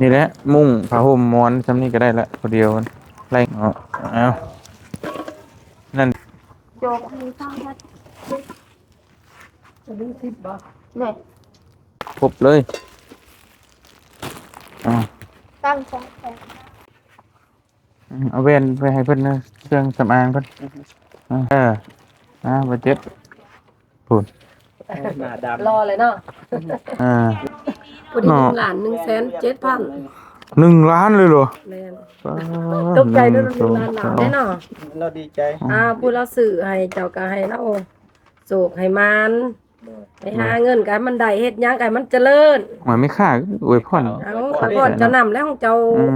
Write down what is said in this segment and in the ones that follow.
ນີ້ແຫຼະ ມຸ້ງ ຜ້າຫົ່ມ ໝອນ ຊ່ຳນີ້ກໍໄດ້ລະ ພໍດຽວ ໄລ່ເອົາ ເອົາ ນັ້ນ ໂຈກມີສາມພັນ ຈະມີສິບບໍ່ ນີ້ ຄົບເລີຍ ເອົາ ຕັ້ງສອງແສນ ອືມ ເອົາແວ່ນໄປໃຫ້ເພິ່ນເດີ ເຄື່ອງສຳອາງເພິ່ນ ອືຮຶ ເອີ ອ່າ ບໍ່ເຈັບ ພຸ້ນ ໜ້າດຳ ຫຼໍ່ເລີຍເນາະ ອ່າ ຜູ້ທີ່ ເນາະ ໜຶ່ງລ້ານໜຶ່ງແສນເຈັດພັນ ໜຶ່ງລ້ານເລີຍເຫຼືອ? ແມ່ນ ປາດ ຕົກໃຈເນາະ ໜຶ່ງລ້ານບາດເດ້ເນາະ ລາວດີໃຈ ອ່າ ຜູ້ລາວຊື້ໃຫ້ເຈົ້າກໍໃຫ້ລາວໂຊກໃຫ້ໝານ ໄປຫາເງິນກໍໃຫ້ມັນໄດ້ ເຮັດຫຍັງກໍໃຫ້ມັນຈະເລີນ ໝາຍແມ່ຄ້າອວຍພອນ ເອົາ ອວຍພອນເຈົ້ານຳແລ້ວ ຂອງເຈົ້າ ອືມ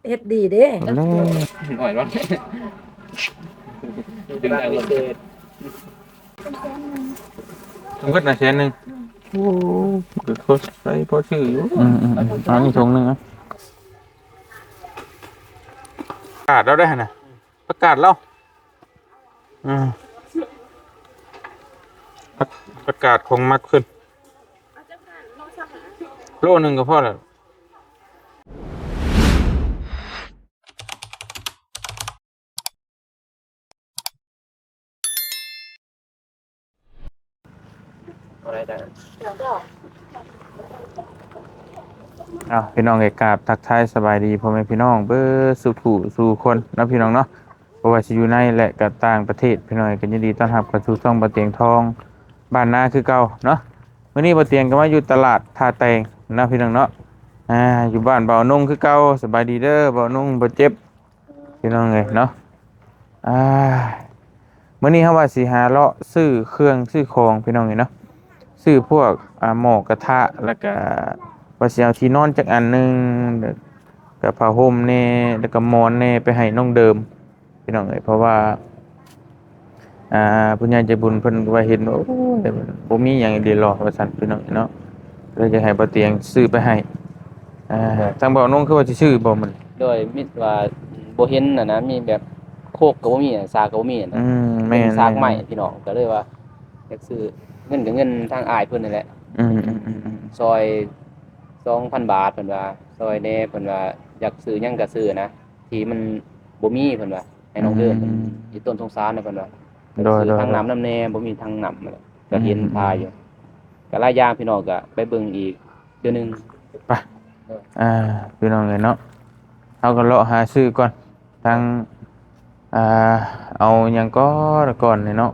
ເຮັດດີເດ້ ແລ້ວ ໜ້ອຍວ່າ ດຶງໄດ້ບໍ່ ເບິດນະແສນໜຶ່ງ ໂອ້ ກໍພໍໃຊ້ພໍຊື້ຢູ່ ອືມໆໆ ເອົານີ້ຖົງໜຶ່ງ ປະກາດລາວໄດ້ຫັ້ນນະ ປະກາດລາວ ອືມ ປະ ປະກາດຂອງມັກເພິ່ນ ໂລໜຶ່ງກໍພໍແລ້ວ. ເອົາ ພີ່ນ້ອງເອີຍ ກາບທັກທາຍສະບາຍດີພໍ່ແມ່ພີ່ນ້ອງເບິດສູ່ຜູ້ສູ່ຄົນເນາະ ພີ່ນ້ອງເນາະ ບໍ່ວ່າຊິຢູ່ໃນ ແລະ ກໍຕ່າງປະເທດ ພີ່ນ້ອງເອີຍ ກໍຍິນດີຕ້ອນຮັບເຂົ້າສູ່ຊ່ອງບ່າວຕຽງທອງ ບ້ານນາຄືເກົ່າເນາະ. ມື້ນີ້ບ່າວຕຽງກໍມາຢູ່ຕະຫຼາດທ່າແຕງເນາະ ພີ່ນ້ອງເນາະ ອ່າ ຢູ່ບ້ານບ່າວນົງຄືເກົ່າ. ສະບາຍດີເດີ ບ່າວນົງ ບ່າວເຈັບ ພີ່ນ້ອງເອີຍເນາະ ອ່າ ມື້ນີ້ເຮົາວ່າຊິຫາເລາະຊື້ເຄື່ອງຊື້ຂອງ ພີ່ນ້ອງເອີຍເນາະ ຊື້ພວກ ອ່າ ໝໍ້ກະທະ ແລ້ວກະວ່າຊິເອົາທີ່ນອນຈັກອັນໜຶ່ງ ແລ້ວກະຜ້າຫົ່ມແດ່ ແລ້ວກະໝອນແດ່ ໄປໃຫ້ນ້ອງເດີມ ພີ່ນ້ອງເອີຍ ເພາະວ່າ ອ່າ ຜູ້ໃຫຍ່ໃຈບຸນເພິ່ນກໍວ່າເຫັນວ່າ ໂອ້ຍ ບໍ່ມີຫຍັງອີ່ຫຼີຫຼໍ ວ່າຊັ້ນ ພີ່ນ້ອງເນາະ ເລີຍຢາກໃຫ້ບ່າວຕຽງຊື້ໄປໃຫ້ ອ່າ ໂດຍ ທາງບ່າວນົງຄືວ່າຊິຊື້ບໍ່ມັນ ໂດຍ ມິດວ່າບໍ່ເຫັນຫັ້ນນະ ມີແບບໂຄກກໍບໍ່ມີ ສາກກໍບໍ່ມີຫັ້ນນະ ອືມ ແມ່ນ ສາກໄມ້ ແມ່ນ ພີ່ນ້ອງ ກໍເລີຍວ່າຢາກຊື້ ເງິນກໍເງິນທາງອ້າຍເພິ່ນນັ້ນແຫຼະ ອືມໆໆໆ ຊ່ອຍສອງພັນບາດ ເພິ່ນວ່າ ຊ່ອຍແດ່ ເພິ່ນວ່າຢາກຊື້ຫຍັງກໍຊື້ນະ ທີ່ມັນບໍ່ມີ ເພິ່ນວ່າ ໃຫ້ນ້ອງເດີນ ອືມ ອີ່ຕົນສົງສານນະ ເພິ່ນວ່າ ໂດຍ ຊື້ ໂດຍ ທາງນ້ຳນຳແດ່ ບໍ່ມີທາງນ້ຳ ກໍເຫັນ ອືມ ທ່າຢູ່ ກໍຫຼາຍຢ່າງ ພີ່ນ້ອງກໍໄປເບິ່ງອີກເທື່ອໜຶ່ງ ໄປ ໂດຍ ອ່າ ພີ່ນ້ອງເອີຍເນາະ ເຮົາກໍເລາະຫາຊື້ກ່ອນ ທັງ ອ່າ ເອົາຫຍັງກ່ອນກ່ອນນີ້ເນາະ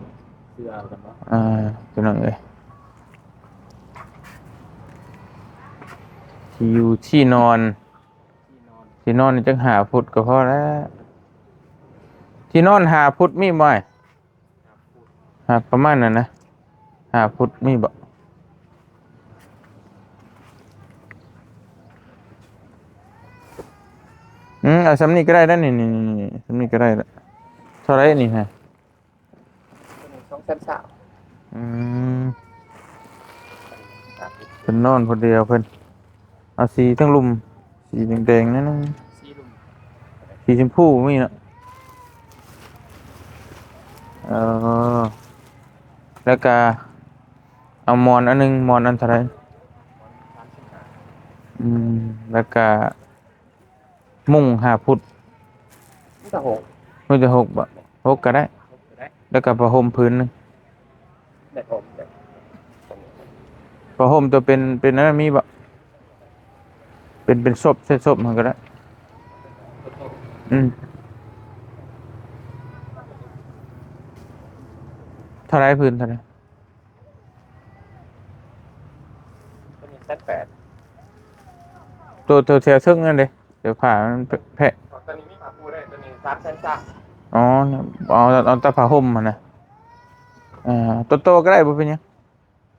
ເສື້ອກ່ອນເນາະ ອ່າ ພີ່ນ້ອງເອີຍ ທີ່ຢູ່ທີ່ນອນ ທີ່ນອນນີ້ຈັກຫ້າຟຸດກໍພໍແລ້ວ ທີ່ນອນຫ້າຟຸດມີບໍ່ອ້າຍ? ຫ້າ ປະມານນັ້ນນະ ຫ້າຟຸດມີບໍ່? ອືມ ເອົາຊ່ຳນີ້ກໍໄດ້ນະ ນີ້ໆໆ ຊ່ຳນີ້ກໍໄດ້ລະ ເທົ່າໃດນີ້ຮະ? ຕົວນີ້ສອງແສນຊາວ ອືມ ເພິ່ນນອນຜູ້ດຽວເພິ່ນ ເອົາສີທັງລຸ່ມ ສີແດງໆ ໜ້ອຍໜຶ່ງ ສີລຸ່ມ ສີຊົມພູມີເນາະ ເອີ ແລ້ວກະເອົາໝອນອັນໜຶ່ງ ໝອນອັນເທົ່າໃດ? ອືມ ແລ້ວກະ ມຸ້ງຫ້າຟຸດ ມີແຕ່ຫົກ ມີແຕ່ຫົກບໍ? ຫົກກໍໄດ້ ຫົກກໍໄດ້ ແລ້ວກໍຜ້າຫົ່ມຜືນໜຶ່ງ ແບບຫົ່ມແບບ ຜ້າຫົ່ມຕົວເປັນ ເປັນອັນນັ້ນມີບໍ? ເປັນ ເປັນສົບ ໃສ່ສົບຫັ້ນກໍໄດ້ ອືມ ເທົ່າໃດຜືນ ເທົ່າໃດ? ຕົວນີ້ແສນແປດ ຕົວ ຕົວແຖວເທິງນັ້ນເດ້ ແຖວຜ້າມັນແພະ ຕົວນີ້ມີຜ້າປູໄດ້ ຕົວນີ້ສາມແສນຊາວ ອໍ ເອົາ ເອົາແຕ່ຜ້າຫົ່ມຫັ້ນນະ ເອີ ໂຕໆກໍໄດ້ ບໍ່ເປັນຫຍັງ ໂ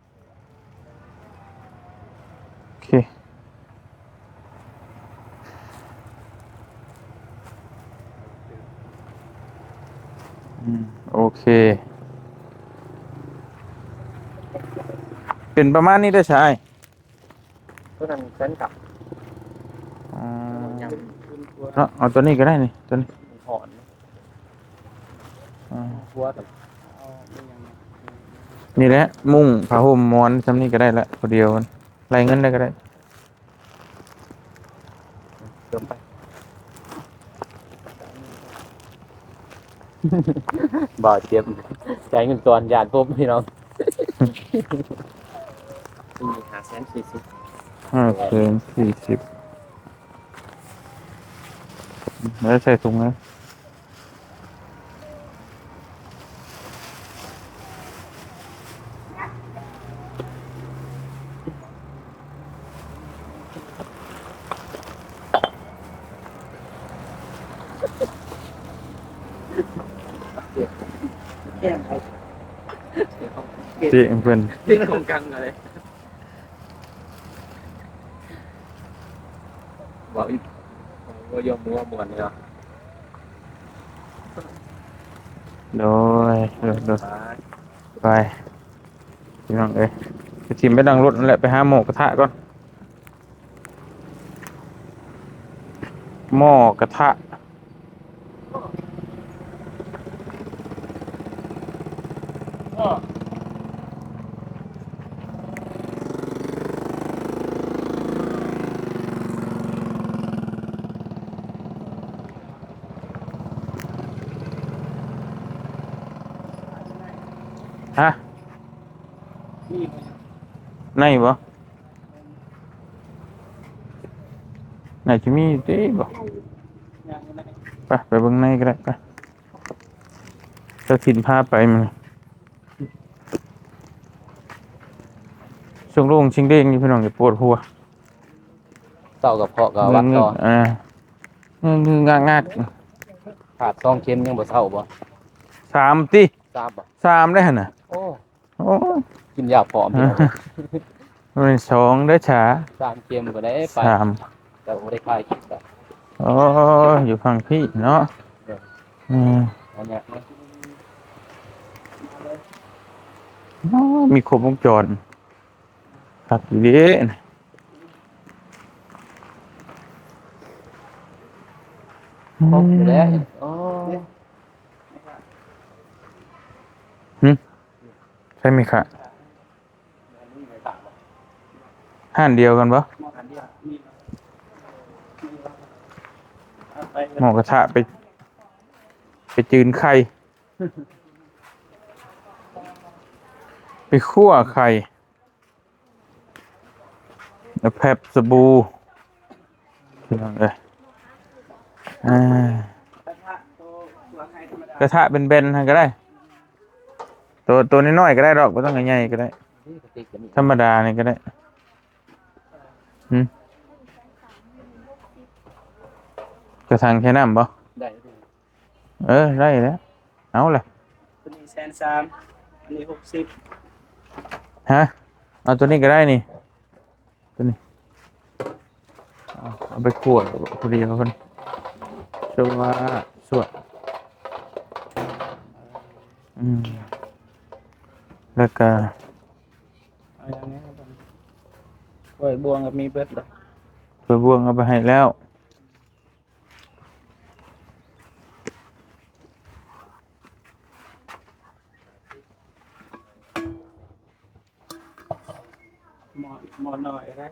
ອເຄ ອືມ ໂອເຄ ເປັນປະມານນີ້ເດີຊາຍ ຕົວນັ້ນແສນເກົ້າ ອືມ ເນາະ ເອົາຕົວນີ້ກໍໄດ້ນີ້ ຕົວນີ້ ອືມ ນີ້ແຫຼະ ມຸ້ງ ຜ້າຫົ່ມ ໝອນ ຊ່ຳນີ້ກໍໄດ້ລະ ພໍດຽວ ໄລ່ເງິນໄດ້ກໍໄດ້ ລົງໄປ. ບ່າວເຈັບ ຈ່າຍເງິນກ່ອນ ຢ້ານພົບພີ່ນ້ອງ. ຫ້າແສນສີ່ສິບ ຫ້າແສນສີ່ສິບ ແລ້ວໃສ່ຖົງນະ. ເຕະເພິ່ນ ເຕະຂອງກັນເລີຍ. ເວົ້າອີກ ເວົ້າຢ່ອມຫົວມ່ວນເນາະ. ໂດຍ ໂດຍ ໂດຍ ໄປ ພີ່ນ້ອງເອີຍ ໄປຖິ້ມໄປຫຼັງລົດນັ້ນແຫຼະ ໄປຫາໝູກະທະກ່ອນ ໝໍ້ກະທະ. ຮະ ໃນບໍ່? ໜ້າຈະມີຢູ່ຕິບໍ່? ໄປ ໄປເບິ່ງໃນກໍໄດ້ ໄປ ເຈົ້າຖິ່ນພາໄປມື້ນີ້. ຊ່ວງໂລ່ງຊິງເດ້ງຢູ່ ພີ່ນ້ອງ ຢ່າປວດຫົວ ເຊົາກະເພາະກະວັດຕໍ່ ເອີ ງຶກໆ ງັກໆ ຂາດສອງເຂັມຍັງບໍ່ເຊົາບໍ່? ສາມຕິ? ສາມບໍ່? ສາມໄດ້ຫັ້ນນະ ໂອ້. ໂອ້ ກິນຢາພ້ອມພີ່ນ້ອງ ມັນສອງເດີ ຊາ ສາມເຂັມບໍ່ໄດ້ໄປ ສາມ ແຕ່ບໍ່ໄດ້ຂາຍກິນແລ້ວ. ໂອ້ ຢູ່ຝັ່ງພີ້ເນາະ ເອີ ອືມ ອັນເນີ້ຍ ໂອ້ ມີຄົບວົງຈອນ ຄັກອີ່ຫຼີ ຄົບຢູ່ແລ້ວ ອືມ ໂອ້ ຫຶ? ໃຊ່ມີຄະ ຮ້ານດຽວກັນບໍ່? ໝໍ້ກະທະໄປ ໄປຈືນໄຂ່ ໄປຂົ້ວໄຂ່ ແລ້ວແພັບສະບູ ພີ່ນ້ອງເອີຍ ອ່າ ກະທະເປັນແບນຫັ້ນກໍໄດ້ ໂຕ ໂຕນ້ອຍໆກໍໄດ້ດອກ ບໍ່ຕ້ອງໃຫຍ່ກໍໄດ້ ທຳມະດານີ້ກໍໄດ້. ຫຶ? ກະຖັງແຊ່ນ້ຳບໍ່? ໄດ້ ເອີ ໄດ້ແລ້ວ ເອົາລະ ໂຕນີ້ແສນສາມ ອັນນີ້ຫົກສິບ ຮະ? ເອົາໂຕນີ້ກໍໄດ້ນີ້ ໂຕນີ້ ເອົາ ເອົາໄປຂົ້ວ ພໍດີເພິ່ນ ຊວດ ຊວດ ອືມ ແລ້ວກະ ເອົາຫຍັງແດ່? ຖ້ວຍບ່ວງກໍມີເບິດລະ ຖ້ວຍບ່ວງເອົາໄປໃຫ້ແລ້ວ. ໝໍ້ ໝໍ້ນ້ອຍກໍໄດ້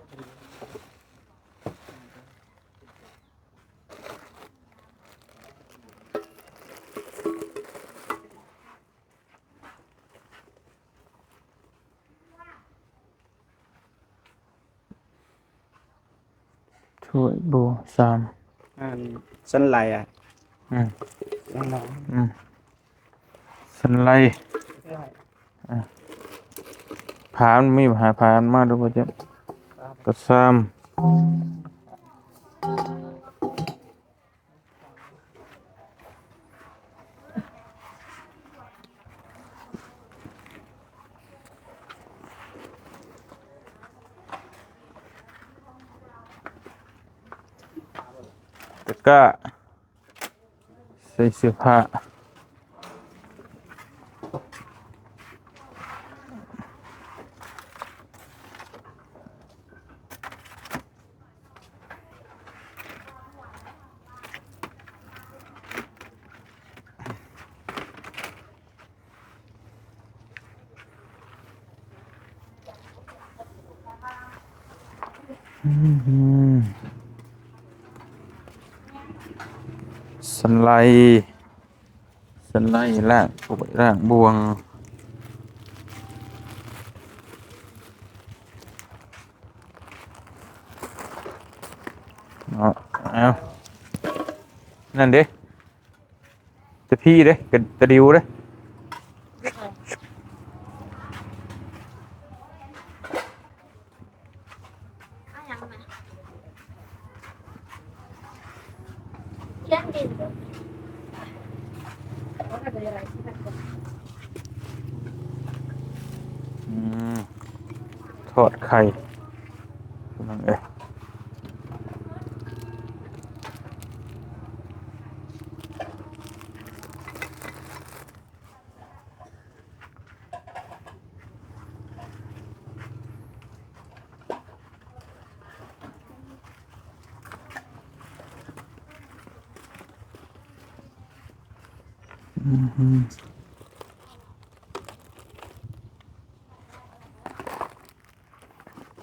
ຖ້ວຍ ໂບ ຊາມ ອັນ ສັນໄລອະ ອືມ ສັນໄລ ອືມ ພານມີບໍ່? ຫາພານມາດູບໍ່ເຈົ້າ? ກະຊາມ. ຕະກ້າ ໃສ່ເສື້ອຜ້າ. ອືມ. ສັນໄລ ສັນໄລລ້າງຖ້ວຍລ້າງບ່ວງເນາະ. ເອົາ ນັ້ນເດ້ ຕະພີເດ້ ກະຕະດິວເດ້. ອືມ ທອດໄຂ່ ພີ່ນ້ອງເອີຍ. ອືມ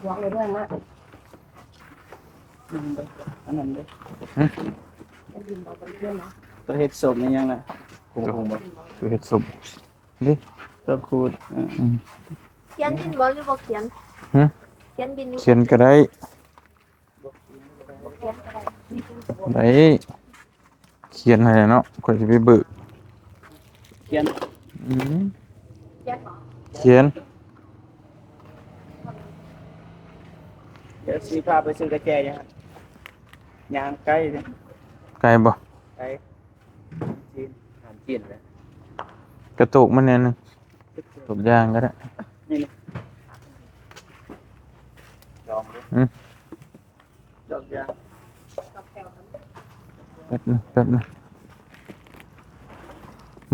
ວາງໄວ້ເດີນະ ອັນນັ້ນເດີ ຫຶ ເຮັດສົມອີ່ຫຍັງນະ ຄົງໆ ບໍ່ ຄືເຮັດສົມ ນີ້ ຕ້ອງຂູດ ເອີ ອືມ ຂຽນບິນບໍ່ ຫຼືບໍ່ຂຽນ? ຫຶ ຂຽນບິນ ຂຽນກໍໄດ້ ໄດ້ ຂຽນໃຫ້ເນາະ ຂ້ອຍຊິໄປເບີກ ຂຽນ ອືມ ຂຽນ ຂຽນ ດຽວຊິພາໄປຊື້ກະແຈຢູ່ຫັ້ນ ຍ່າງໄກເດ້ ໄກບໍ່? ໄກ ຈີນ ອາຫານຈີນແຫຼະ ກະໂຕກມາແດ່ໜຶ່ງ ໂຕກຢາງກໍໄດ້ ນີ້ ນີ້ ລອງດູ ອືມ ດອກຢາງ ແປັບໜຶ່ງ ແປັບໜຶ່ງ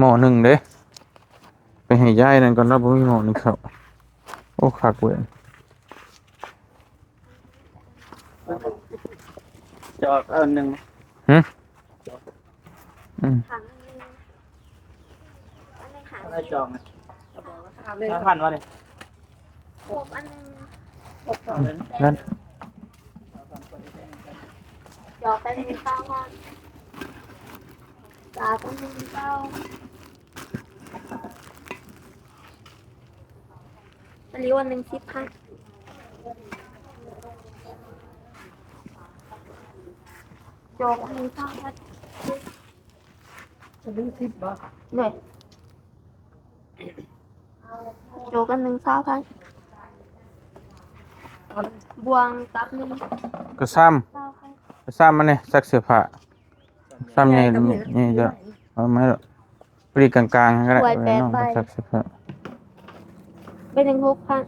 ໝໍ້ໜຶ່ງເດ້ ໄປໃຫ້ຍາຍນັ້ນກ່ອນເນາະ ບໍ່ມີໝໍ້ໜຶ່ງເຂົ້າ ໂອ້ ຄັກເວີຍ. ຈອກອັນໜຶ່ງ ຫຶ ອືມ ອັນໜຶ່ງຫາ ອັນໃດຈອກນະ ຫ້າພັນວະນີ້ ຄົບອັນໜຶ່ງ ຄົບອັນໜຶ່ງ ນັ້ນ ຈອກໄປໜຶ່ງຊາວພັນ ສາວອັນໜຶ່ງຊາວ ຕະຫຼິວອັນໜຶ່ງສິບພັນ ຈອກອັນໜຶ່ງຊາວພັນ ຕະຫຼິວສິບບໍ່? ໂດຍ ໂຈກອັນໜຶ່ງຊາວພັນ ບ່ວງກັບໜຶ່ງ ກະຊາມ ຊາວພັນ ກະຊາມອັນນີ້ ຊັກເສື້ອຜ້າ ຊາມໃຫຍ່ ນີ້ ນີ້ເຈົ້າ ເອົາມາໂລດ ພໍດີກາງໆ ກໍໄດ້ ຖ້ວຍແປດໃບ ເອົາມາຊັກເສື້ອຜ້າ ໃບໜຶ່ງຫົກພັນ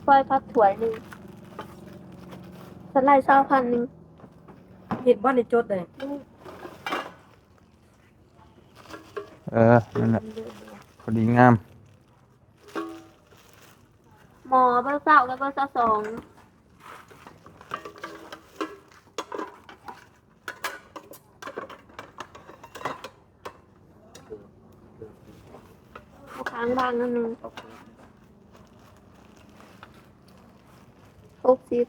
ຖ້ວຍພັບຖ້ວຍໜຶ່ງ ສະໄລຊາວພັນໜຶ່ງ ເຮັດບໍ່ໄດ້ຈົດເລີຍ. ເອີ ນັ້ນແຫຼະ ພໍດີງາມ ໝໍ້ເບີຊາວກັບເບີຊາວສອງ ເອົາຄາງບາງອັນໜຶ່ງ ຫົກສິບ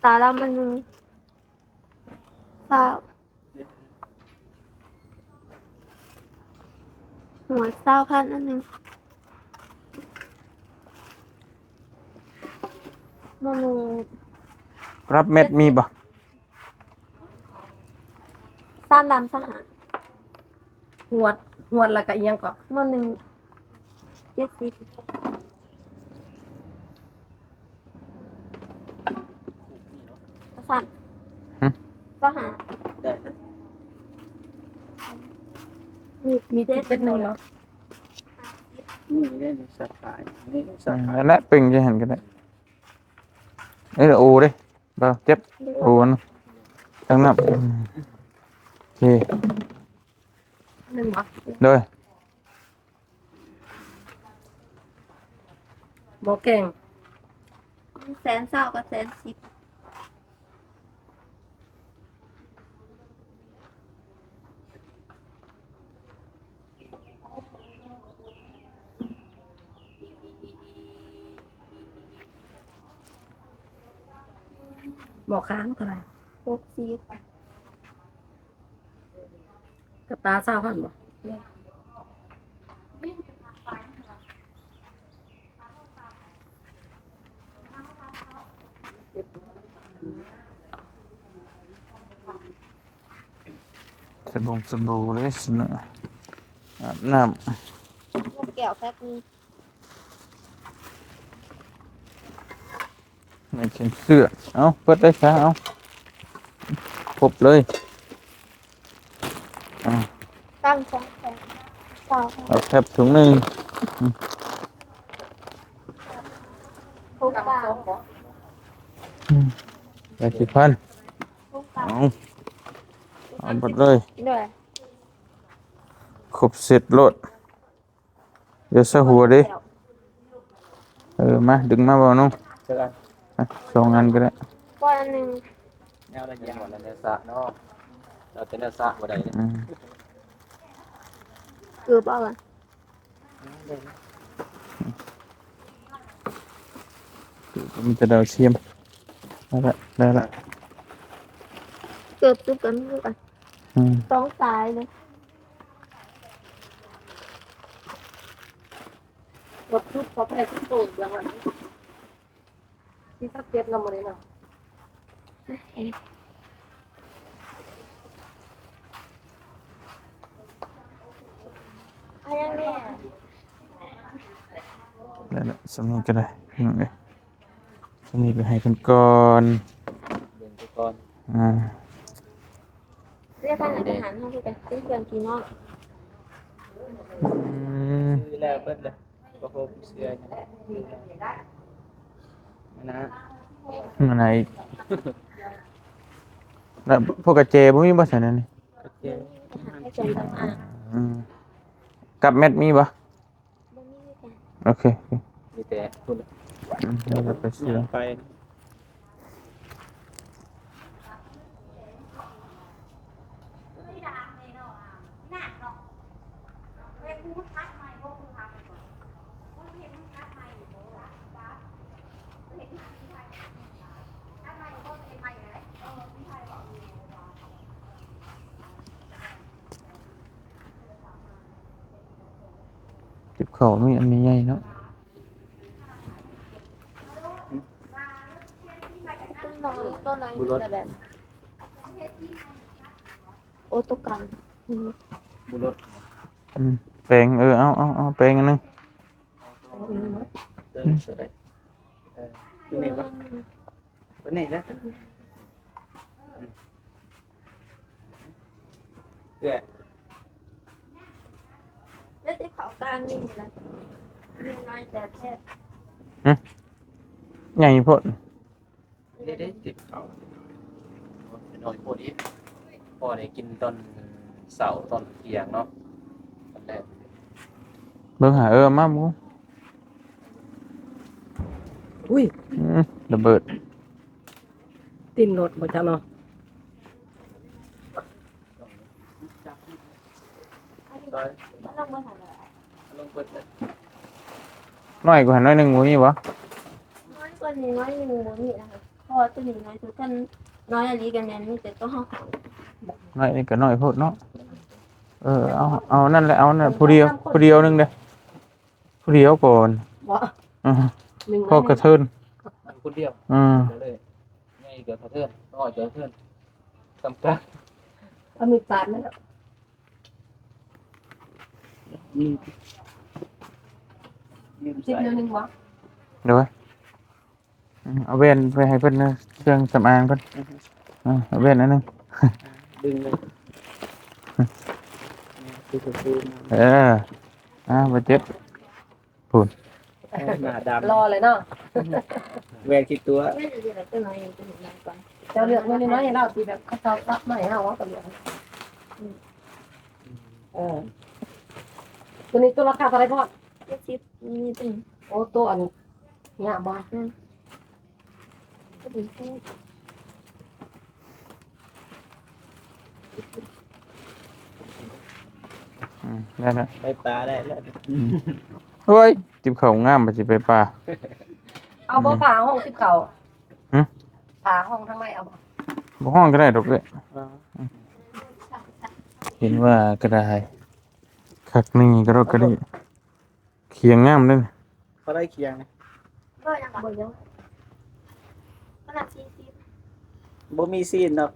ຕາດຳອັນໜຶ່ງ ຊາວ ຫົວຊາວພັນອັນໜຶ່ງ ໝໍ້ໜຶ່ງ ກະລັບແມັດມີບໍ່? ສາມດຳຊາວຫ້າ ຫວດ ຫວດແລ້ວກະອີ່ຫຍັງເກາະ? ໝໍ້ໜຶ່ງ ເຈັດສິບ ກະຊັ້ນ ຫຶ ຊາວຫ້າ ໄດ້ ມີ ມີເຈັດເຈັດໜຶ່ງເນາະ ນີ້ເດ້ ສາຂາ ນີ້ສາຂາ ອືມ ນັ້ນແຫຼະ ເປັງຢູ່ຫັ້ນກໍໄດ້ ເອີ ໂອເດ້ ບໍ່ເຈັບ ໂອນ ຕັ້ງນຳ ອືມ ໂອເຄ ໜຶ່ງບໍ່? ໂດຍ ໝໍ້ແກງ ແສນຊາວກັບແສນສິບ ໝໍ້ຄາງເທົ່າໃດ? ຫົກສິບ ກະຕາຊາວພັນບໍ່? ສະບົງສະບູເລີຍ ອາບນ້ຳ ແກ້ວແພັກໜຶ່ງ. ໃນແຂນເສື້ອ ເອົາ ເປີດໄດ້ຊະ ເອົາ ຄົບເລີຍ ອ່າ ຕັ້ງສອງແຜ່ນ ເກົ້າ ເອົາແທັບຖົງໜຶ່ງ ຫົກ ເກົ້າ ອືມ ແປດສິບພັນ ຫົກ ເກົ້າ ເອົາ ເອົາເບິດເລີຍ ໂດຍ ຄົບເຊັດໂລດ. ດຽວຊະຫົວເດ້ ເອີ ມາ ດຶງມາເວົ້າໜູ ຈັກອັນ ອ່ະ ສອງອັນກໍໄດ້ ກ່ອນອັນໜຶ່ງ ແນວລະຢ່າງ ເອົາແຕ່ເນື້ອສະເນາະ ເອົາແຕ່ເນື້ອສະບໍ່ໄດ້ເດ້ ອືມ ເກືອບເອົາລະ ເກືອບມີແຕ່ດາວທຽມ ໄດ້ລະ ໄດ້ລະ ເກືອບຄືກັນ ຄືກັນ ອືມ ສອງສາຍເລີຍ. ບັກທຸບເຂົາແພ້ທຸບໂຕດຽວມັນ ທີ່ສັກເກັດນຳບໍ່ໄດ້ນຳ ເອົາຫຍັງແດ່ ໄດ້ລະ ສ່ຳນີ້ກໍໄດ້ ພີ່ນ້ອງເອີຍ. ສ່ຳນີ້ໄປໃຫ້ເພິ່ນກ່ອນ ເບິ່ງໄປກ່ອນ ອ່າ ເລື່ອງທາງອາຫານເຮົາຄືກັນ ເປັນເຄື່ອງກິນເນາະ ອືມ ຊື້ແລ້ວເບິດເລີຍ ບໍ່ພົບເສື້ອນະ ມັນນະ ແລ້ວພວກກະແຈບໍ່ມີບໍ່ຊັ້ນນີ້? ກະແຈ ອືມ ກັບແມັດມີບໍ່? ບໍ່ມີຄືກັນ ໂອເຄ ໂອເຄ ມີແຕ່ພຸ້ນ ອືມ ເຮົາໄປເຊື່ອ ໄປ ຕິບເຂົ້າມີອັນໃຫຍ່ໆເນາະ ໂຕນ້ອຍ ໂຕນ້ອຍ ບໍ່ລົດ ແບບ ໂອ ໂຕກາງ ອືມ ບໍ່ລົດ ອືມ ແປງ ເອີ ເອົາ ເອົາ ເອົາແປງອັນໜຶ່ງ ອືມ ເອີ ໂຕນີ້ບໍ່? ຕົວນີ້ນະ ເອື້ອຍ ແລ້ວຊິເຂົ້າກາງນີ້ລະ ມີນ້ອຍແຕ່ແທ້ ຫຶ ໃຫຍ່ໂພດ ນີ້ເດ້ ຕິບເຂົ້າ ນ້ອຍໂພດອີກ ພໍໄດ້ກິນຕອນເຊົ້າຕອນທ່ຽງເນາະ ຕອນແລງ ເບິ່ງຫາ ເອີ ມາໝູ ອຸ້ຍ ອືມ ລະເບີດ ຕີນລົດບໍ່ຈັກເນາະ ນ້ອຍກວ່າຫັ້ນໜ້ອຍໜຶ່ງບໍ່ມີບໍ່? ນ້ອຍກວ່ານີ້ໜ້ອຍໜຶ່ງບໍ່ມີນະ ເພາະວ່າໂຕນີ້ນ້ອຍສຸດ ຄັນນ້ອຍອີ່ຫຼີກໍແມ່ນມີແຕ່ໂຕເຮົາ ນ້ອຍນີ້ກໍນ້ອຍໂພດເນາະ ເອີ ເອົາ ເອົານັ້ນແຫຼະ ເອົານັ້ນ ຜູ້ດຽວ ຜູ້ດຽວໜຶ່ງເດີ້ ຜູ້ດຽວກ່ອນ ບໍ່ ອື ໜຶ່ງ ພໍກະເທີນ ຜູ້ດຽວ ອື ກໍເລີຍ ໃຫຍ່ກໍກະເທີນ ນ້ອຍກໍກະເທີນ ສ່ຳກັນ ເອົາມີດປາດມັນເນາະ ມີດ ມີດ ສິບ ໃສ່ ແນວໜຶ່ງບໍ່? ໂດຍ ອືມ ເອົາແວ່ນໄປໃຫ້ເພິ່ນເດີ ເຄື່ອງສຳອາງເພິ່ນ ອືຮຶ ເອົາແວ່ນອັນໜຶ່ງ ດຶງເລີຍ ເອີ ອ່າ ບໍ່ເຈັບ ພຸ້ນ ເອີ ໜ້າດຳ ຫຼໍ່ເລີຍເນາະ ແວ່ນຄິດຕົວ ເຈົ້າເລືອກແວ່ນນ້ອຍໆໃຫ້ລາວ ທີ່ແບບເຂົາເຈົ້າຕັດມາໃຫ້ເຮົາ ເຮົາກໍເລືອກ ເອີ ໂຕນີ້ໂຕລາຄາເທົ່າໃດພໍ່? ເຈັດສິບ ນີ້ຕົວນີ້ ໂອ້ ໂຕອັນງາມບໍ່? ອືມ ອືມ ໄດ້ແລ້ວ ໄປປ່າໄດ້ແລ້ວ ອືມ ໂອ້ຍ ຕິບເຂົ້າງາມ ບາດຊິໄປປ່າ ເອົາບໍ່ ອືມ ຜ້າຫ້ອງຕິບເຂົ້າ? ຫຶ ຜ້າຫ້ອງທາງໃນເອົາບໍ່? ບໍ່ຮ້ອນກໍໄດ້ດອກເອື້ອຍ. ເອີ ເຫັນວ່າກໍໄດ້ ຄັກນີ້ກະດອກກະດີ ຂຽງງາມເດ້. ເທົ່າໃດຂຽງນີ້? ບໍ່ມີຊີ້ນດອກ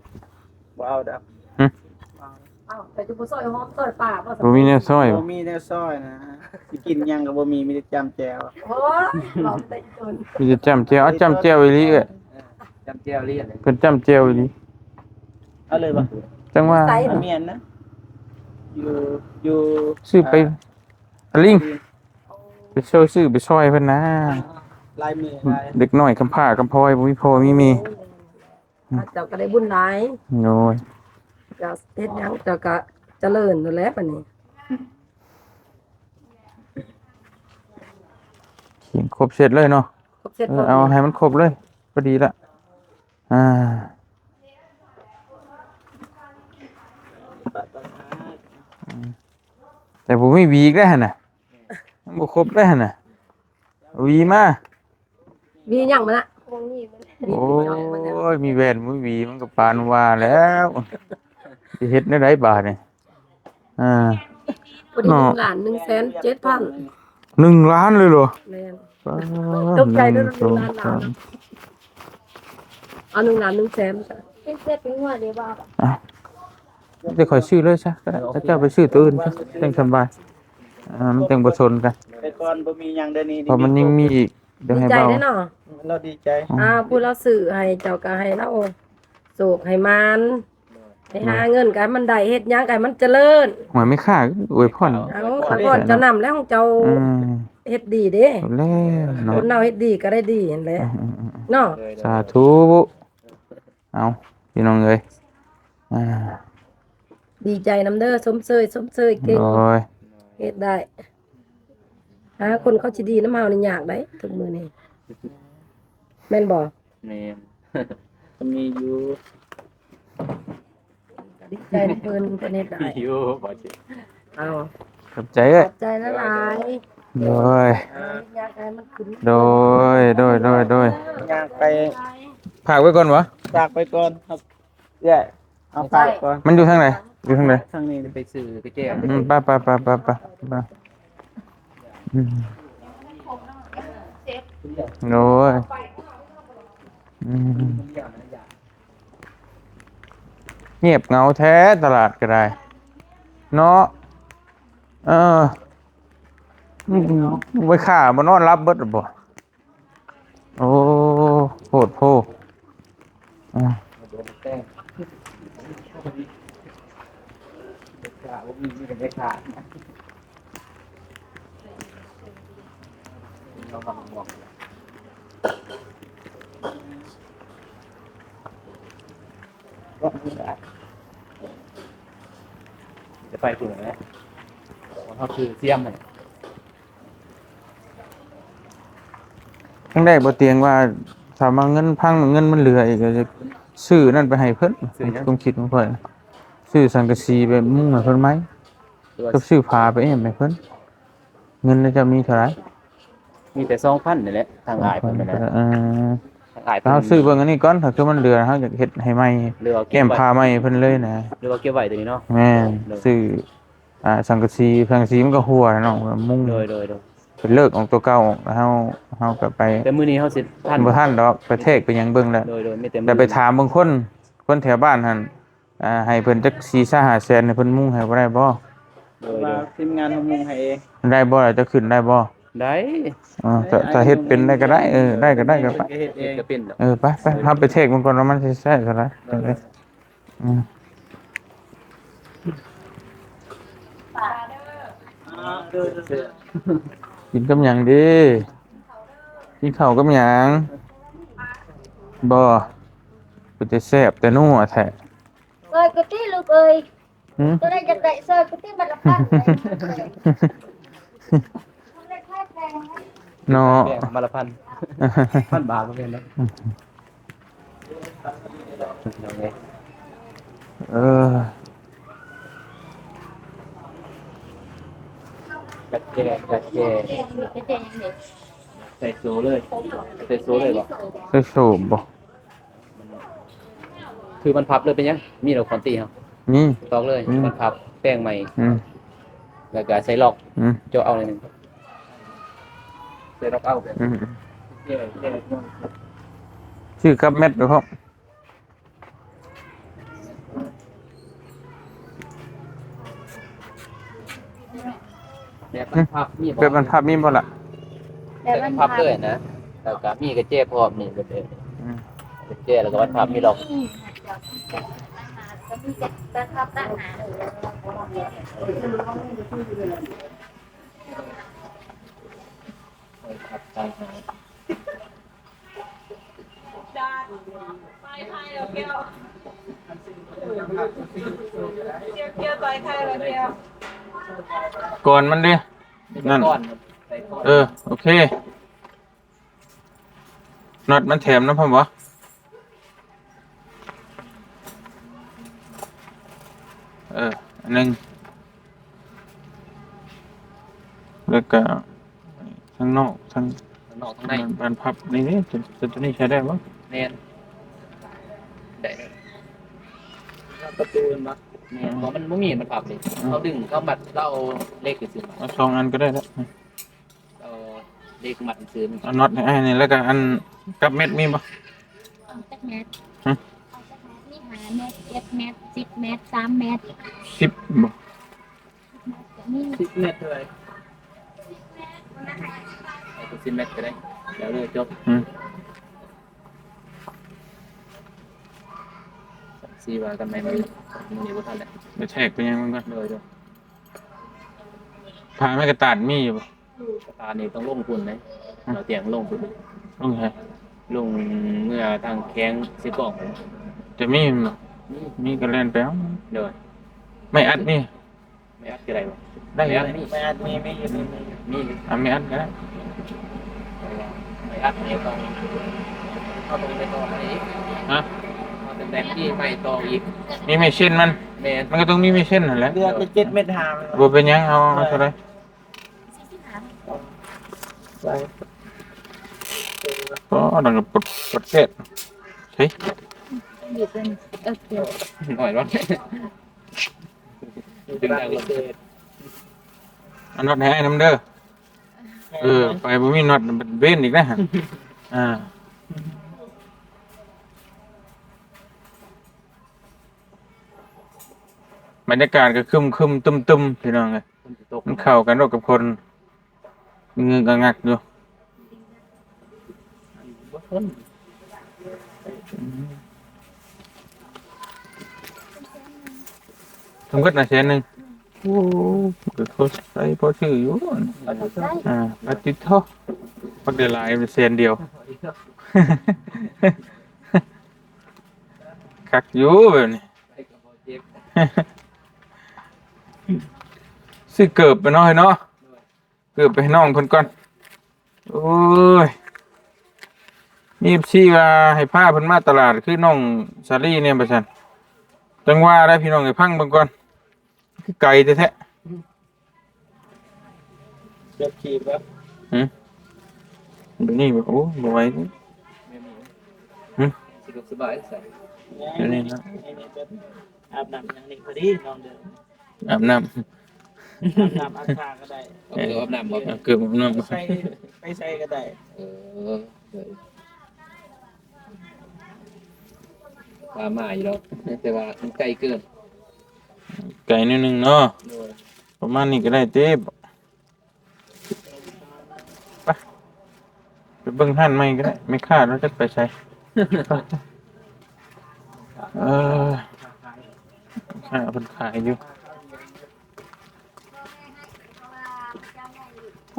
ບໍ່ເອົາດອກ. ຫຶ? ອ້າວ ແຕ່ຈະບໍ່ຊອຍຫອມຊອຍປາບໍ່? ບໍ່ມີແນວຊອຍ ບໍ່ມີແນວຊອຍນະ ຊິກິນຫຍັງກໍບໍ່ມີ ມີແຕ່ຈ້ຳແຈ່ວ. ໂອ້ຍ ເວົ້າແຕ່ອີຕົນ ມີແຕ່ຈ້ຳແຈ່ວ. ເອົາຈ້ຳແຈ່ວອີ່ຫຼີເອີຍ. ເອີ ຈ້ຳແຈ່ວອີ່ຫຼີ ເພິ່ນຈ້ຳແຈ່ວອີ່ຫຼີ. ເອົາເລີຍບໍ່? ຈັ່ງວ່າ ໃສນະ? ແມ່ນນະ ຢູ່ ຢູ່ ຊື້ໄປ ອ່າ ອາລິງ ໄປຊ່ວຍຊື້ໄປຊ່ອຍເພິ່ນນະ. ຫຼາຍມື້ຫຼາຍ ເດັກນ້ອຍກຳພ້າກຳພອຍ ບໍ່ມີພໍ່ມີແມ່. ເຈົ້າກໍໄດ້ບຸນຫຼາຍ. ໂດຍ ເຈົ້າເຮັດຫຍັງເຈົ້າກໍຈະເລີນນັ້ນແຫຼະບັດນີ້. ຂຽງຄົບເຊັດເລີຍເນາະ. ຄົບເຊັດ ເອີ ເອົາໃຫ້ມັນຄົບເລີຍ ພໍດີລະ. ອ່າ ແຕ່ບໍ່ມີຫວີອີກແລ້ວຫັ້ນນະ ຍັງບໍ່ຄົບເດ້ຫັ້ນນະ ຫວີມາ. ຫວີຫຍັງມັນນະ? ໂອ້ຍ ມີແວ່ນມີຫວີມັນກໍປານວ່າແລ້ວ ຊິເຮັດແນວໃດບາດນີ້? ອ່າ ພໍດີ ເນາະ ໜຶ່ງລ້ານໜຶ່ງແສນເຈັດພັນ. ໜຶ່ງລ້ານເລີຍເຫລອ? ແມ່ນ ປາດ ຕົກໃຈເດີ ໜຶ່ງ ໜຶ່ງລ້ານ ສອງ ສາມ ເອົາໜຶ່ງລ້ານໜຶ່ງແສນ ເປັນເສດເປັນງົວເດ້ບໍ່? ອ່ະ ດຽວຂ້ອຍຊື້ເລີຍຊະ ເຈົ້າໄປຊື້ໂຕອື່ນຊະ ຈັ່ງສຳບາຍ. ອ່າ ມັນຈັ່ງບໍ່ຊົນກັນ ແຕ່ກ່ອນບໍ່ມີຫຍັງເດ້ນີ້ ເພາະມັນຍັງມີອີກ. ດຽວໃຫ້ເບົາ ດີໃຈເດ້ເນາະ ລາວດີໃຈ. ອ່າ ຜູ້ລາວຊື້ໃຫ້ເຈົ້າກໍໃຫ້ລາວໂຊກໃຫ້ໝານ ໄປຫາເງິນກໍໃຫ້ມັນໄດ້ ເຮັດຫຍັງກໍໃຫ້ມັນຈະເລີນ. ໂອ້ຍ ແມ່ຄ້າອວຍພອນ ເອົາ ອວຍພອນເຈົ້ານຳແລ້ວ ຂອງເຈົ້າ ອືມ ເຮັດດີເດ້ ແລ້ວເນາະ ຄົນເຮົາເຮັດດີກໍໄດ້ດີຫັ້ນແຫຼະ ອືມໆໆ ເນາະ. ສາທຸ. ເອົາ ພີ່ນ້ອງເອີຍ ອ່າ ດີໃຈນຳເດີ ຊົມເຊີຍ ຊົມເຊີຍເກັ່ງ. ໂດຍ ເຮັດໄດ້ ຫາຄົນເຂົາຊິດີນຳເຮົານີ້ຍາກໄດ໋ ທຸກມື້ນີ້ ແມ່ນບໍ່? ແມ່ນ ກໍມີຢູ່ ກໍດີໃຈນຳເພິ່ນ ເພິ່ນເຮັດໄດ້ ມີຢູ່ ບໍ່ຈິ ເອົາ ຂອບໃຈເອີຍ ຂອບໃຈຫຼາຍໆ. ໂດຍ ເອີ ຢາກໃຫ້ມັນຂຶ້ນ ໂດຍ ໂດຍ ໂດຍ ໂດຍ ຢາກໄປ ຝາກໄວ້ກ່ອນຫວາ? ຝາກໄວ້ກ່ອນຄັບ ເອື້ອຍ ເອົາຝາກກ່ອນ. ມັນຢູ່ທາງໃດ? ຢູ່ທາງໃດ? ທາງນີ້ໄປຊື້ໄປແກ້ວ. ອືມ ໄປໆໆໆ ອືມ ໂອ້ຍ ອືມ ງຽບເຫງົາແທ້ຕະຫຼາດກໍໄດ້ເນາະ. ເອີ ອືມ ໄວ້ຂ້າບໍ່ນອນຫຼັບເບິດບໍ່? ໂອ້ ໂພດໂພ ອ່າ ຈະໄປພຸ້ນແຫຼະ ເຮົາຄືສຽມຫັ້ນ. ຄັ້ງແລກບໍ່ຕຽງວ່າ ຖ້າວ່າເງິນພັງ ເງິນມັນເຫຼືອອີກ ກໍຈະຊື້ນັ້ນໄປໃຫ້ເພິ່ນ. ຊື້ຫຍັງ? ຄວາມຄິດຂອງຂ້ອຍ ຊື້ສັງກະສີໄປມຸງໃຫ້ເພິ່ນໃໝ່ ຫຼືວ່າ ກັບຊື້ຜ້າໄປແອ້ມໃຫ້ເພິ່ນ. ເງິນລະເຈົ້າມີເທົ່າໃດ? ມີແຕ່ສອງພັນນີ້ແຫຼະ ທາງອ້າຍເພິ່ນນັ້ນແຫຼະ. ເອີ ທາງອ້າຍເພິ່ນ ເຮົາຊື້ເບິ່ງອັນນີ້ກ່ອນ ຖ້າຄືມັນເຫຼືອ ເຮົາຢາກເຮັດໃຫ້ໃໝ່ ແກ້ມຜ້າໃໝ່ໃຫ້ເພິ່ນເລີຍນະ. ຫຼືວ່າເກັບໄວ້ໂຕນີ້ເນາະ. ແມ່ນ ຊື້ ອ່າ ສັງກະສີ ສັງກະສີມັນກໍຮົ່ວແລ້ວເນາະ ມຸງ. ໂດຍໆໆ ເປັນເລີກອອກຕົວເກົ່າອອກ ເຮົາ ເຮົາກໍໄປ. ແຕ່ມື້ນີ້ເຮົາຊິທັນ ບໍ່ທັນດອກ ໄປແທກໄປຫຍັງເບິ່ງແລ້ວ. ໂດຍໆ ມີແຕ່ ແຕ່ໄປຖາມເບິ່ງຄົນ ຄົນແຖວບ້ານຫັ້ນ ອ່າ ໃຫ້ເພິ່ນຈັກສີ່ແສນຫ້າແສນ ໃຫ້ເພິ່ນມຸງໃຫ້ບໍ່ໄດ້ບໍ່? ໂດຍໆ ທີມງານເຮົາມຸງໃຫ້ເອງ. ໄດ້ບໍ່ລະ ເຈົ້າຂຶ້ນໄດ້ບໍ່? ໄດ້ ເອີ ຖ້າ ຖ້າເຮັດເປັນໄດ້ກໍໄດ້ ເອີ ໄດ້ກໍໄດ້ກໍໄປ ເຮັດເອງ ເຮັດກໍເປັນດອກ. ເອີ ໄປໆ ເຮົາໄປແທກເບິ່ງກ່ອນວ່າມັນຊິໃຊ້ເທົ່າໃດ. ໂດຍ ອືມ ກິນກັບຫຍັງດີ? ກິນເຂົ້າກັບຫຍັງ? ບໍ່ ເປັນຕາແຊບແຕ່ນົວແທ້. ເອີຍ ກະຕິລູກເອີຍ. ຫືມ? ຕົວໃດຢາກໄດ້ ຊ່ອຍກະຕິ ມັດລະພັນ ເນາະ. ແປງມັດລະພັນ ພັນບາດບໍ່ແມ່ນເນາະ. ເອີ ຈັດແຈງ ຈັດແຈງ ໃສ່ໂຊເລີຍ ໃສ່ໂຊເລີຍບໍ່? ໃສ່ໂຊບໍ່? ຄືມັນພັບເລີຍເປັນຫຍັງ? ມີດອກຄອນຕີເຮົາ ມີ ຕອກເລີຍ ມີ ມັນພັບແປງໃໝ່ ອືມ ແລ້ວກໍໃສ່ລັອກ ອືມ ເຈາະເອົາໜ້ອຍໜຶ່ງ ໃສ່ລັອກເອົາ ອືມ ຊື້ກັບແມັດໄປພ້ອມ. ແບບບັນພັບມີບໍ່? ແບບບັນພັບມີບໍ່ລະ? ແບບບັນພັບເລີຍນະ ແລ້ວກໍມີກະແຈພ້ອມນີ້ ອືມ ກະແຈ ແລ້ວກໍບັນພັບມີລັອກ ກ່ອນມັນເດ້ ນັ້ນ ເອີ ໂອເຄ ນັອດມັນແຖມນຳພ້ອມບໍ່? ເອີ ອັນໜຶ່ງ ແລ້ວກະທາງນອກ ທາງ ທາງນອກທາງໃນ ບານ ບານພັບນີ້ເດ້ ຕົວ ຕົວນີ້ໃຊ້ໄດ້ບໍ່? ແມ່ນ ໄດ້ ປະຕູມັນບໍ່? ແມ່ນ ເພາະມັນບໍ່ມີ ມັນພັບເດ້ ອືມ ເຮົາດຶງ ເຮົາມັດ ເຮົາເອົາເຫຼັກຊື່ໆ ເອົາສອງອັນກໍໄດ້ລະ ເອົາເຫຼັກມັດຊື່ໆ ເອົານັອດໃຫ້ອ້າຍນີ້ ແລ້ວກໍອັນກັບແມັດມີບໍ່? ເອົາຈັກແມັດ? ຮະ? ເອົາຈັກແມັດ? ມີຫ້າແມັດ ເຈັດແມັດ ສິບແມັດ ສາມແມັດ ສິບບໍ່? ສິບແມັດເທົ່າໃດ? ເອົາສິບແມັດກໍໄດ້ ແລ້ວເລີຍ ຈົບ ອືມ ຊິວ່າກັນໃໝ່ມື້ ມື້ນີ້ບໍ່ທັນແລ້ວ ໄປແທກໄປຫຍັງມັນກ່ອນ ໂດຍ ໂດຍ ຜ້າແມ່ກະຕານມີຢູ່ບໍ່? ກະຕານີ້ຕ້ອງລົງພຸ້ນເດ້ ອືມ ເອົາຕຽງລົງພຸ້ນ ລົງໃສ? ລົງເມືອທາງແຂວງເຊກອງ ຈະມີແມ່ນບໍ່? ມີ ມີກໍແລ່ນໄປເອົາ ໂດຍ ໄມ້ອັດມີ ໄມ້ອັດກໍໄດ້ບໍ່? ໄດ້ ໄມ້ອັດມີ ໄມ້ອັດມີ ມີຢູ່ ມີ ມີ ມີຢູ່ ອ່າ ໄມ້ອັດກໍໄດ້ ໄມ້ອັດນີ້ຕ້ອງ ເຮົາຕ້ອງໄດ້ຕໍ່ໄມ້ອີກ ຮະ? ເຮົາຕ້ອງໄດ້ມີໄມ້ຕໍ່ອີກ ມີໄມ້ເຊັ່ນມັນ ແມ່ນ ມັນກໍຕ້ອງມີໄມ້ເຊັ່ນຫັ້ນແຫຼະ ເຫຼືອແຕ່ເຈັດແມັດຫ້າ ບໍ່ເປັນຫຍັງ ເອົາ ເອົາເທົ່າໃດ? ໄປ ອໍ ດັງກັບປົດ ປົດແກດ ເຮີ້ຍ ໜ້ອຍເນາະ ເອົານັອດໃຫ້ອ້າຍນຳເດີ ເອີ ໄປບໍ່ມີນັອດເວັນອີກນະ ອ່າ ບັນຍາກາດກໍຄຶມໆ ຕຶມໆ ພີ່ນ້ອງເອີຍ ມັນເຂົ້າກັນໂລດກັບຄົນ ງຶກງະງັກຢູ່ ທັງໝົດນະແສນໜຶ່ງ ໂອ້ ກໍພໍໃຊ້ພໍຊື້ຢູ່ ອ່າ ອາຕິດເທາະ ບັກໄດ້ຫຼາຍແສນດຽວ ຄັກຢູ່ແບບນີ້ ຊື້ເກີບໄປເນາະ ເນາະ ເກີບໄປໃຫ້ນ້ອງເພິ່ນກ່ອນ ໂອ້ຍ ມີເອັຟຊີວ່າໃຫ້ພາເພິ່ນມາຕະຫຼາດຄືນ້ອງສາລີແດ່ວ່າຊັ້ນ ຈັ່ງວ່າໄດ໋ພີ່ນ້ອງເອີຍ ຟັງເບິ່ງກ່ອນ ຄືໄກແທ້ໆ ແບບຂີ່ບໍ່? ຫື? ແບບນີ້ບໍ່? ໂອ້ ບໍ່ໄຫວເດ້. ຫື? ສະດວກສະບາຍໃສ? ແບບນີ້ເນາະ. ອາບນ້ຳຫຍັງນີ້ພໍດີ ນ້ອງເດີ. ອາບນ້ຳ ອາບນ້ຳ ອາບທ່າກໍໄດ້. ເອີ ອາບນ້ຳບໍ່? ເອີ ອາບນ້ຳ ໄປໃສ ໄປໃສກໍໄດ້. ເອີ ເອີ. ພາມາຢູ່ດອກ ແຕ່ວ່າມັນໄກເກີນ. ໄກໜ້ອຍໜຶ່ງເນາະ. ໂດຍ. ປະມານນີ້ກໍໄດ້ຕິ. ໄປ ໄປເບິ່ງຮ້ານໃໝ່ກໍໄດ້. ແມ່ຄ້າລາວຈັກໄປໃສ? ເອີ ແມ່ຄ້າເພິ່ນຂາຍຢູ່.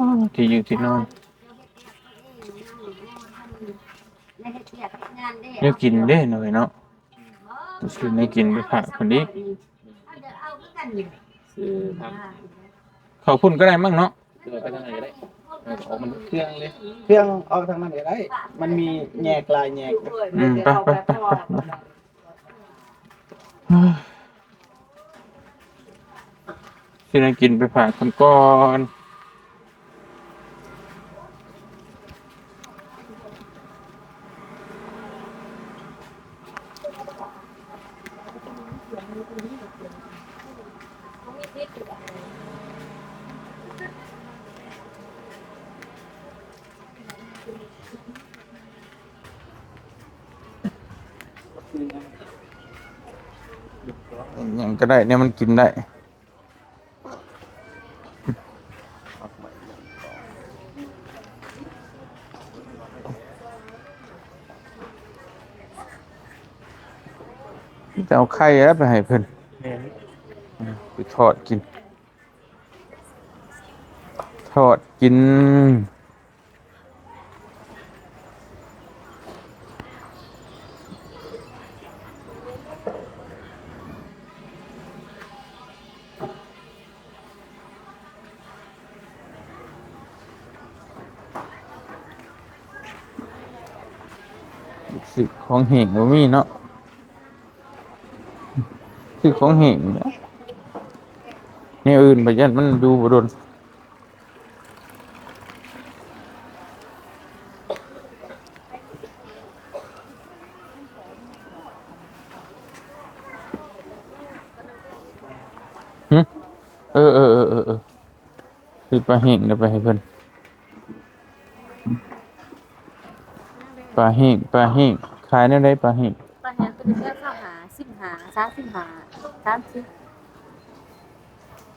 ອໍ ທີ່ຢູ່ທີ່ນອນ. ແນວກິນເດ້ເນາະ ເອີຍເນາະ. ໄປຊື້ແນວກິນໄປຝາກເພິ່ນອີກ. ຊື້ຜັກ ເຂົ້າພຸ້ນກໍໄດ້ມັ້ງເນາະ. ເອີ ໄປທາງໃດກໍໄດ້. ເອີ ອອກມັນເຄື່ອງເລີຍ. ເຄື່ອງອອກທາງນັ້ນກໍໄດ້. ມັນມີແຍກຫຼາຍແຍກ. ອືມ ໄປ ໄປ ໄປ ໄປ. ຊື້ແນວກິນໄປຝາກເພິ່ນກ່ອນ. หยังก็ได้ แนวมันกินได้ จะเอาไข่แล้วไปให้เพิ่น แม่น อืม ไปทอดกิน ทอดกิน สิของแห้งบ่มีเนาะ ซื้อของแห้งแหละ แนวอื่นบัดย่านมันอยู่บ่โดน หึ เออ เออ เออ เออ เออ ซื้อปลาแห้งเดี๋ยวไปให้เพิ่น ปลาแห้ง ปลาแห้ง ขายแนวใดปลาแห้ง? ปลาแห้งตัวนี้ซาวห้า สิบห้า สามสิบห้า สามสิบ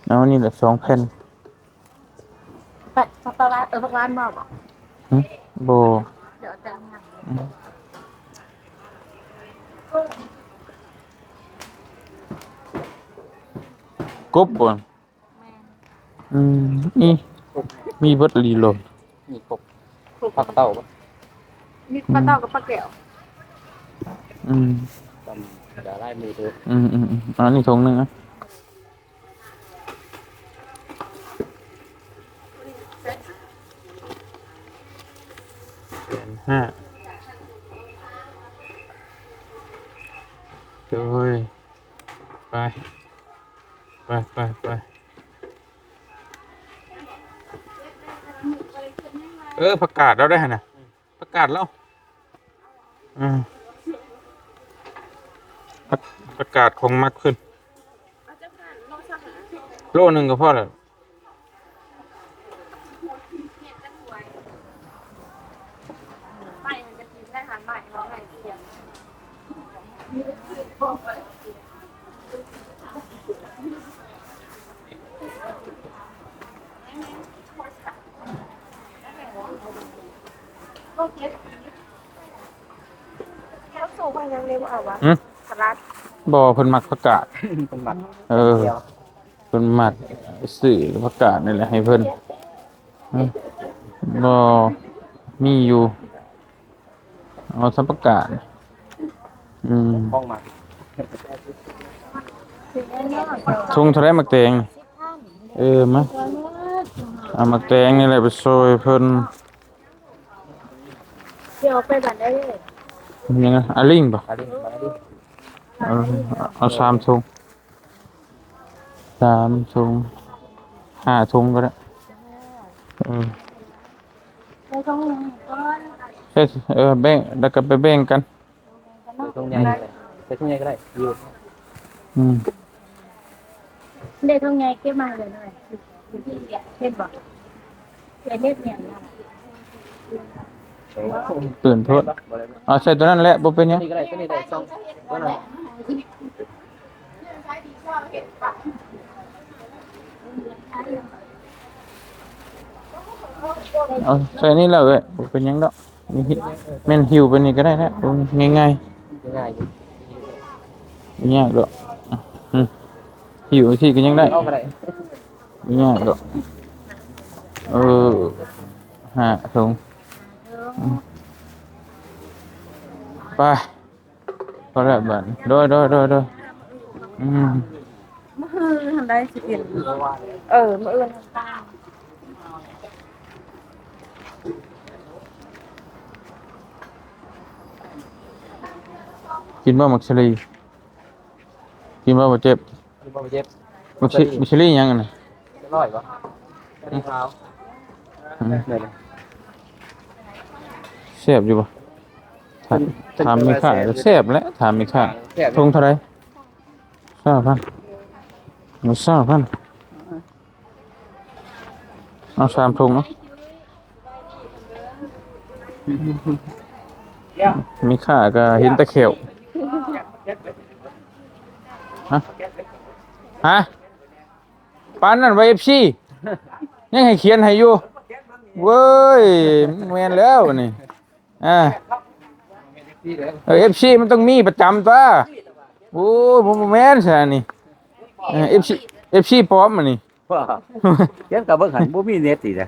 เอานี่แหละ สองแผ่น ปลา ปลา ปลาหวาน เออ ผักหวานบ่ หึ บ่ เดี๋ยวเอาแต่งงาน อืม กบบ่? แม่น อืม มี มีเบิดอีหลีโลด มีกบ ปลาเต้าบ่ มีปลาเต้ากับปลาแก้ว อืม ตำจะไล่มือเด้อ อืม อืม อืม อันนี้ถุงหนึ่งนะ แสนห้า โอ้ย ไป ไป ไป ไป เออ ผักกาดลาวได้หั่นน่ะ ผักกาดลาว อืม ผัก ผักกาดของมักเพิ่น โลหนึ่งก็พอแล้ว เขาสูบไปยังเร็วเอาวะ หึ สลัด บ่ เพิ่นมักผักกาด เพิ่นมัก เออ เดียว เพิ่นมัก ซื้อผักกาดนี่แหละให้เพิ่น อืม บ่ มีอยู่ เอาซำผักกาด อืม ของมัก ถุงเท่าใดหมากแตง? เออ มา เอาหมากแตงนี่แหละไปซอยเพิ่น สิเอาไปบ้านใดเอ่ย? ยังไง อาลิงบ่? อาลิง อาลิง เออ เอาสามถุง สามถุง ห้าถุงก็ได้ เออ ใส่ถุงหนึ่งก่อน ใส่ เออ แบ่ง แล้วก็ไปแบ่งกัน ใส่ถุงใหญ่ก็ได้ ใส่ถุงใหญ่ก็ได้ อยู่ อืม ได้ถุงใหญ่เก็บมาให้หน่อย เห็นบ่ เห็นเฮ็ดหยังล่ะ ตื่นโพด เอาใส่ตัวนั้นแหละ บ่เป็นหยัง นี่ก็ได้ ตัวนี้ได้ สอง ตัวนั้น เอาใส่นี่แล้วเอ้ย บ่เป็นหยังดอก นี่ แม่นหิ้วไปนี่ก็ได้นะ ง่ายๆ ง่ายอยู่ บ่ยากดอก อืม หิ้วสิก็ยังได้ เอาก็ได้ บ่ยากดอก เออ ห้าถุง อืม ไป พอแล้วบัด โดย โดย โดย โดย อืม มื้ออื่นหั่นได้สิกิน เออ มื้ออื่นหั่น กินบ่หมากสาลี กินบ่บ่เจ็บ บ่เจ็บ หมากสาลี หมากสาลีหยังอันนั้น อร่อยบ่ อืม ขาว อืม แซ่บอยู่บ่ ถาม ถามแม่ค้า แซ่บแหละ ถามแม่ค้า แซ่บ ถุงเท่าใด? ซาวพัน เอาซาวพัน เอาสามถุงเนาะ แม่ค้าก็เห็นแต่แข้ว ຮະ ປານນັ້ນວ່າ ເອັຟຊີ ຍັງໃຫ້ຂຽນໃຫ້ຢູ່ ເວີຍ ແມ່ນແລ້ວນີ້ ອ່າ ເອີ ເອັຟຊີ ມັນຕ້ອງມີປະຈຳຕົວະ ໂອ້ຍ ບໍ່ແມ່ນຊັ້ນນີ້ ເອີ ເອັຟຊີ ເອັຟຊີ ປອມອັນນີ້ ຂຽນກັບເບິ່ງຫັ້ນ ບໍ່ມີເນັດອີກນະ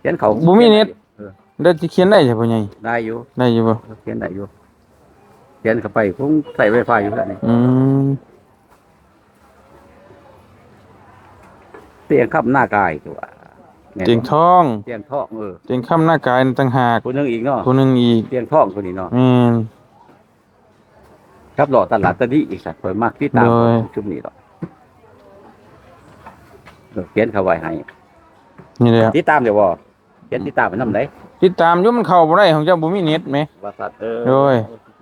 ຂຽນເຂົ້າ ບໍ່ມີເນັດ ເອີ ແລ້ວຊິຂຽນໄດ້ຊະພໍ່ໃຫຍ່? ໄດ້ຢູ່ ໄດ້ຢູ່ບໍ່? ເອີ ຂຽນໄດ້ຢູ່ ຂຽນເຂົ້າໄປ ຄົງໃຊ້ໄວຟາຍຢູ່ເຮືອນນີ້ ອືມ ຕຽງຄຳນາກາຍຕົວະ ຕຽງທອງ ຕຽງທອງ ເອີ ຕຽງຄຳນາກາຍຕ່າງຫາກ ຜູ້ໜຶ່ງອີກເນາະ ຜູ້ໜຶ່ງອີກ ຕຽງທອງຜູ້ນີ້ເນາະ ແມ່ນ ຂັບລໍ້ຕະຫຼາດຕະດີອີກ ຂ້ອຍມັກຕິດຕາມ ໂດຍ ຊຸມນີ້ດອກ ເອີ ຂຽນເຂົ້າໄວ້ໃຫ້ ນີ້ແຫຼະ ຕິດຕາມແລ້ວບໍ່? ຂຽນຕິດຕາມໄປນຳໃດ? ຕິດຕາມຢູ່ ມັນເຂົ້າບໍ່ໄດ້ ຂອງເຈົ້າບໍ່ມີເນັດແໝ ວ່າຊັ້ນ ເອີ ໂດຍ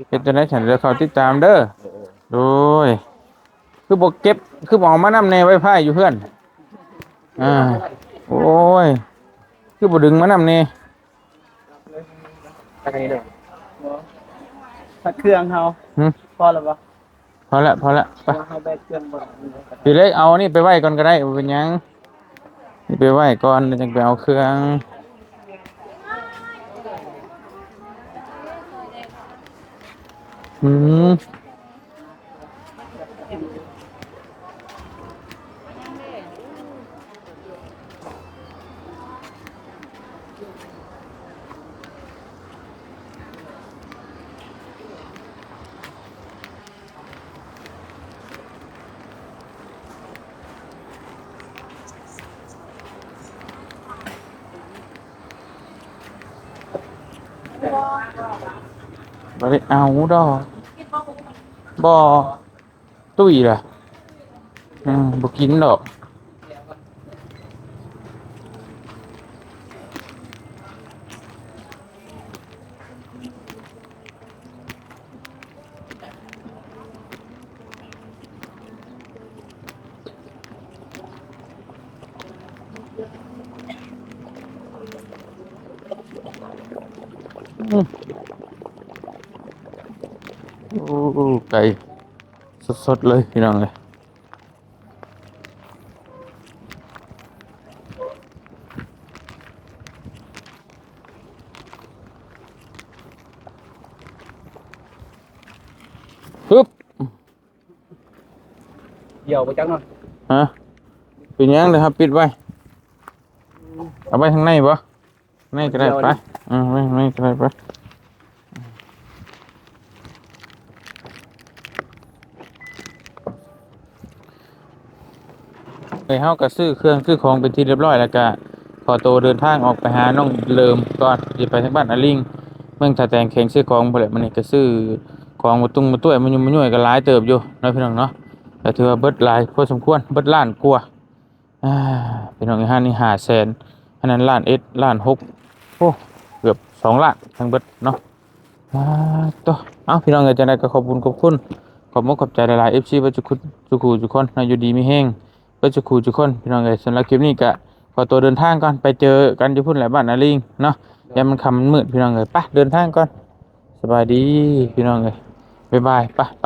ເຮັດຈັ່ງໃດຊັ້ນ? ດຽວເຂົ້າຕິດຕາມເດີ ເອີ ໂດຍ ຄືບໍ່ເກັບ ຄືບໍ່ເອົາມານຳແດ່ ໄວຟາຍຢູ່ເຮືອນ ອ່າ ໂອ້ຍ ຄືບໍ່ດຶງມານຳແດ່? ພັກເຄື່ອງເຮົາ ຫຶ ພໍແລ້ວບໍ່? ພໍແລ້ວ ພໍແລ້ວ ໄປ ເຮົາແບກເຄື່ອງບໍ່ໄດ້ ພີ່ເລັກ ເອົາອັນນີ້ໄປໄວ້ກ່ອນກໍໄດ້ ບໍ່ເປັນຫຍັງ ນີ້ໄປໄວ້ກ່ອນ ແລ້ວຈັ່ງໄປເອົາເຄື່ອງ ອືມ. ບໍ່ໄດ້ເອົາດອກ ບໍ່ ຕຸ້ຍລະ ອືມ ບໍ່ກິນດອກ. ອືມ ໂອ້ ໄກ່ສົດໆເລີຍພີ່ນ້ອງເອີຍ. ຮຶບ ດຽວບໍ່ຈັກເນາະ ຮະ ເປັນຫຍັງເດ້ ເຮົາປິດໄວ້ ເອົາໄວ້ທາງໃນບໍ່? ນີ້ກໍໄດ້ ໄປ ເອີ ໄວ້ນີ້ກໍໄດ້ ໄປ. ເຮົາກໍຊື້ເຄື່ອງຊື້ຂອງເປັນທີ່ຮຽບຮ້ອຍ ແລ້ວກໍຂໍໂຕເດີນທາງອອກໄປຫານ້ອງເລີມກ່ອນ ຊິໄປທາງບ້ານອາລິງ ເມືອງທ່າແຕງ ແຂວງເຊກອງພຸ້ນແຫຼະ. ມື້ນີ້ກໍຊື້ຂອງມາຕຸ້ມມາຕ້ວຍ ມາຫຍຸ້ມມາຫຍ້ວຍກໍຫຼາຍເຕີບຢູ່ເນາະ ພີ່ນ້ອງເນາະ ກໍຖືວ່າເບິດຫຼາຍພໍສົມຄວນ ເບິດລ້ານກວ່າ. ອ່າ ພີ່ນ້ອງເອີຍ ຮ້ານນີ້ຫ້າແສນ ອັນນັ້ນລ້ານເອັດ ລ້ານຫົກ ໂອ້ ເກືອບສອງລ້ານທັງເບິດເນາະ. ອ່າ ໂຕ ເອົ້າ ພີ່ນ້ອງເອີຍ ຈັ່ງໃດກໍຂອບຄຸນຂອບຄຸນ ຂອບອົກຂອບໃຈຫຼາຍໆ ເອັຟຊີ ເບິດທຸກຄົນ ທຸກຜູ້ທຸກຄົນເນາະ ຢູ່ດີມີແຮງເບິດທຸກຜູ້ທຸກຄົນ ພີ່ນ້ອງເອີຍ. ສຳລັບຄລິບນີ້ກໍຂໍຕົວເດີນທາງກ່ອນ ໄປເຈີກັນຢູ່ພຸ້ນແຫຼະ ບ້ານອາລິງເນາະ ຢ້ານມັນຄ່ຳມັນມືດ ພີ່ນ້ອງເອີຍ. ໄປ ເດີນທາງກ່ອນ ສະບາຍດີ ພີ່ນ້ອງເອີຍ ບາຍບາຍ ໄປ ໄປ.